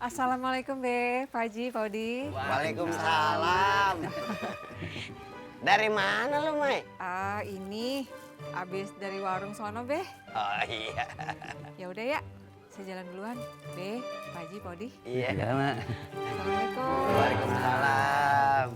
Assalamualaikum Be, Pak Haji, Pak Odi. Waalaikumsalam. Dari mana lu, Mai? Ini abis dari warung sono Be. Oh iya. Ya udah ya, saya jalan duluan. Be, Pak Haji, Pak Odi. Iya, Mak. Assalamualaikum. Waalaikumsalam.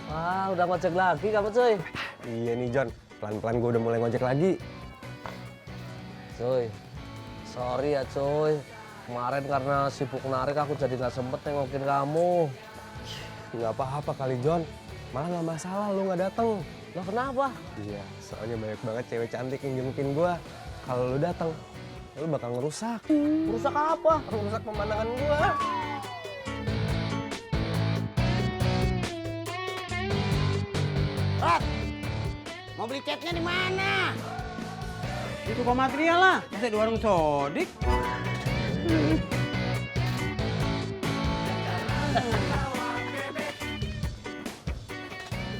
Wah, udah ngojek lagi kamu cuy. Iya nih John, pelan-pelan gue udah mulai ngojek lagi. Cuy, sorry ya cuy. Kemarin karena sibuk narik aku jadi nggak sempet nengokin kamu. Nggak apa-apa kali John, malah nggak masalah lu nggak datang. Lah kenapa? Iya, soalnya banyak banget cewek cantik yang jengukin gue. Kalau lu datang, lu bakal ngerusak. Rusak apa? Ngerusak pemandangan gue. Rod, mau beli catnya di mana? Di toko material lah, masa di warung sodik?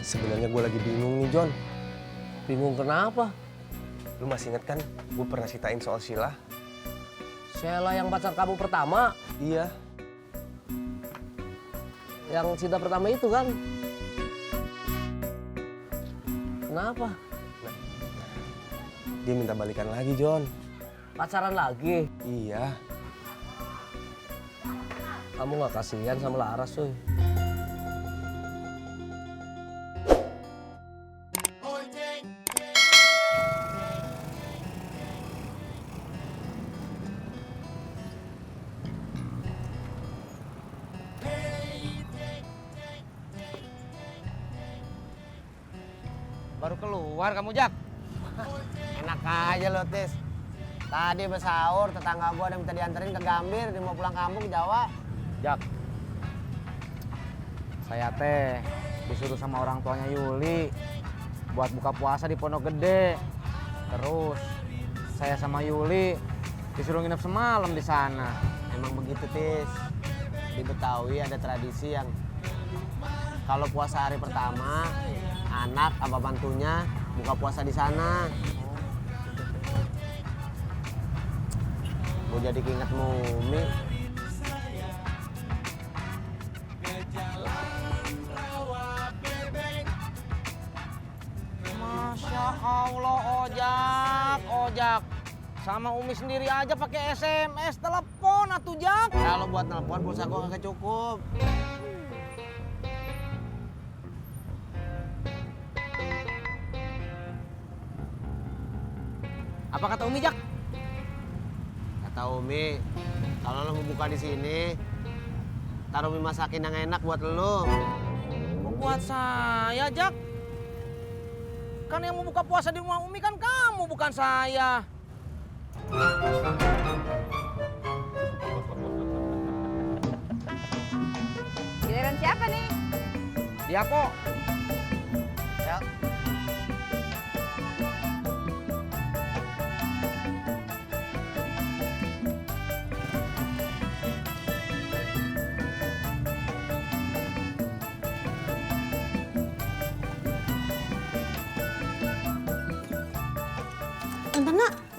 Sebenarnya gue lagi bingung nih John. Bingung kenapa? Lu masih inget kan, gue pernah ceritain soal Sheila? Sheila yang pacar kamu pertama, Iya. yang cinta pertama itu kan? Kenapa? Dia minta balikan lagi John. Pacaran lagi? Iya. Kamu nggak kasihan sama Laras cuy? Baru keluar kamu, Jak? Enak aja lo, Tis. Tadi bersahur, tetangga gua ada minta dianterin ke Gambir, dia mau pulang kampung ke Jawa. Jak, saya teh disuruh sama orang tuanya Yuli buat buka puasa di Pondok Gede. Terus saya sama Yuli disuruh nginep semalam di sana. Emang begitu, Tis. Di Betawi ada tradisi yang kalau puasa hari pertama, anak apa mantunya buka puasa di sana. Gue jadi keinget Mumi. Masya Allah, Ojak. Sama Umi sendiri aja pakai SMS, telepon atuh, Jak. Kalau buat telepon pulsa gue kagak cukup. Apa kata Umi, Jak? Kata Umi, kalau lo mau buka di sini, taruh Umi masakin yang enak buat lo. Buat saya, Jak. Kan yang mau buka puasa di rumah Umi kan kamu, bukan saya. Giliran siapa nih? Dia kok. Ya.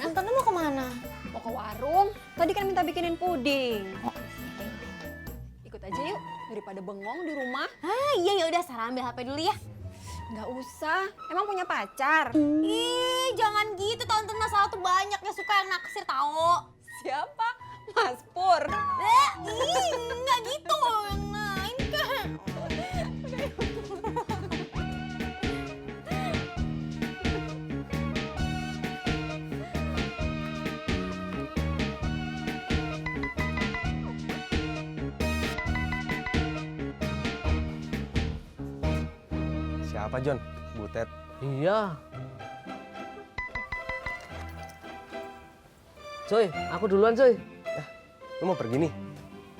Antena mau kemana? Mau ke warung, tadi kan minta bikinin puding. Ikut aja yuk, daripada bengong di rumah. Iya ya udah, Sarah ambil HP dulu ya. Nggak usah, emang punya pacar. Ih, jangan gitu, Tante Nasala tuh banyak yang suka yang naksir tahu. Siapa? Mas Pur. Nggak gitu yang lain kan. Siapa John? Butet. Iya. Cuy, aku duluan cuy. Lu mau pergi nih?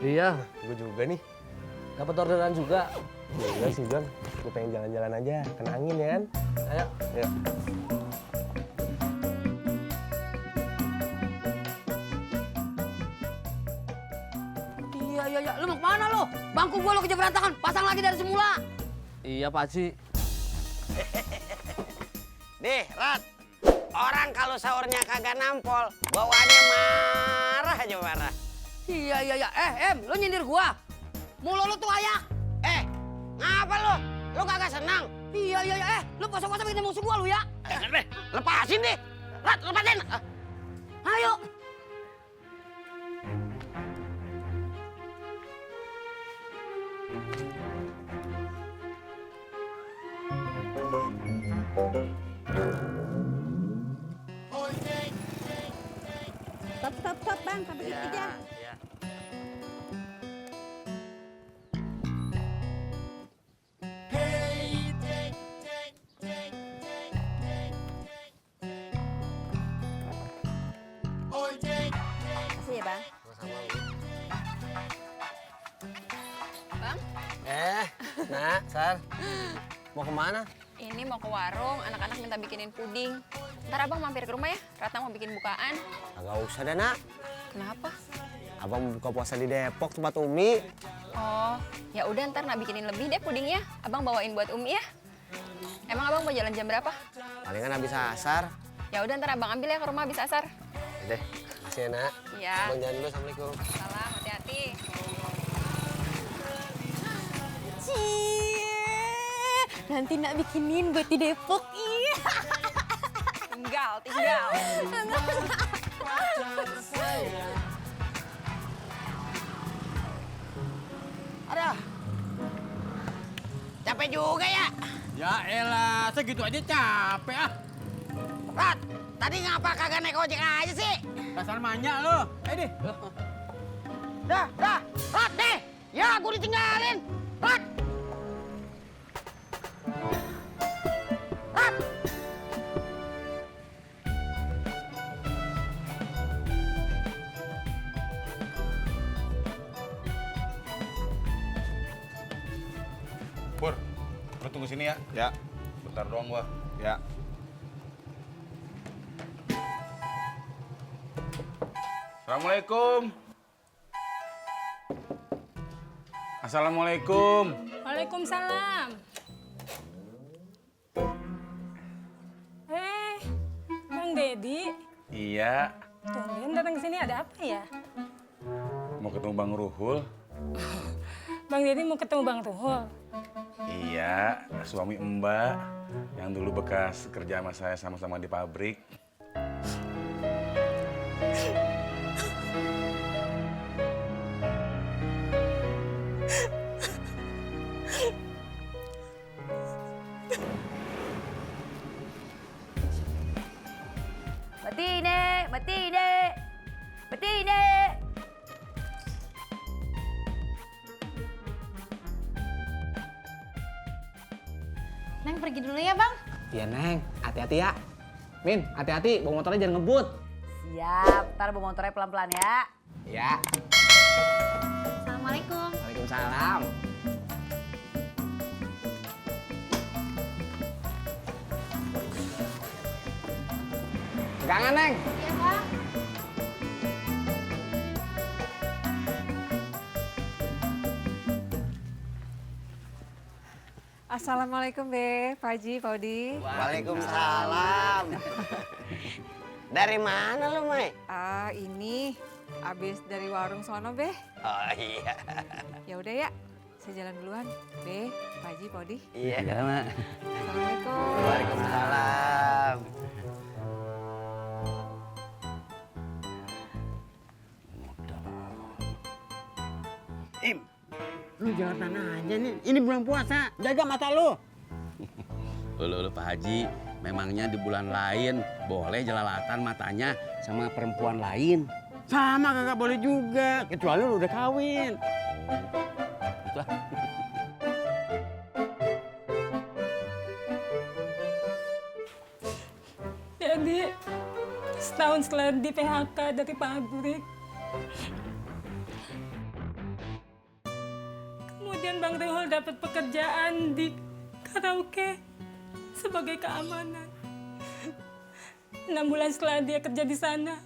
Iya, Gue juga nih. dapat orderan juga. Enggak sih, Jon. Gue pengen jalan-jalan aja, kena angin ya kan? Ayo. Yuk. Iya. Lu mau kemana lu? Bangku gua lu kerja berantakan. Pasang lagi dari semula. Iya, Pak Haji. Deh, Rat. Orang kalau sahurnya kagak nampol, bawaannya marah aja marah. Iya. Em, lu nyindir gua. Mulu lu tuh ayak. Ngapa lu? Lu kagak senang? Iya. Lu pasang bikin musuh gua lu ya. Lepasin deh. Rat, lepasin. Ayo. Stop, Bang. Sampai situ aja. Makasih ya, Bang. Bang, Nak, Sar. Mau kemana? ini mau ke warung, anak-anak minta bikinin puding. Ntar abang mampir ke rumah ya, Ratna mau bikin bukaan. Kagak usah dah, Nak. Kenapa? Abang buka puasa di Depok tempat Umi. Oh, ya udah ntar nak bikinin lebih deh pudingnya. Abang bawain buat Umi ya. Emang abang mau jalan jam berapa? Palingan habis asar. Ya udah ntar abang ambil ya ke rumah habis asar. Deh, makasih ya, Nak. Iya. Abang jalan dulu, Assalamualaikum. Salam, hati-hati. Nanti nak bikinin buat di Depok. Iya. Tinggal. Aduh. Capek juga ya. Ya elah, segitu aja capek ah. Rat, tadi ngapa kagak naik ojek aja sih? Dasar manya lo. Deh. Dah. Rat, deh. Ya, gue ditinggalin. Rat. Pur, lu tunggu sini ya. Ya. Bentar doang gua. Ya. Assalamualaikum. Assalamualaikum. Waalaikumsalam. Bang Dedi, Iya. tumben datang ke sini ada apa ya? Mau ketemu Bang Ruhul? Bang Dedi mau ketemu Bang Ruhul. Iya, suami Mbak yang dulu bekas kerja sama saya sama-sama di pabrik. Betine. Neng pergi dulu ya, Bang. Iya, Neng. Hati-hati ya. Min, hati-hati. Bawa motornya jangan ngebut. Siap, ntar bawa motornya pelan-pelan ya. Ya. Assalamualaikum. Waalaikumsalam. Pegangan, Neng. Iya, Bang. Assalamualaikum, Be. Pak Haji, Pak Odi. Waalaikumsalam. Dari mana lu, Mai? Ini abis dari warung sono, Be. Oh iya. Ya udah ya, saya jalan duluan. Be, Pak Haji, Pak Odi. Iya. Assalamualaikum. Waalaikumsalam. Im, lu jangan tanah aja nih. Ini bulan puasa, jaga mata lu. Lu Pak Haji, memangnya di bulan lain boleh jelalatan matanya sama perempuan lain? Sama kagak boleh juga, kecuali lu udah kawin. Jadi setahun setelah di PHK dari pabrik, kemudian Bang Rehol dapat pekerjaan di karaoke sebagai keamanan. 6 bulan setelah dia kerja di sana,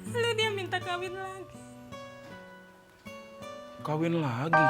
lalu dia minta kawin lagi. Kawin lagi?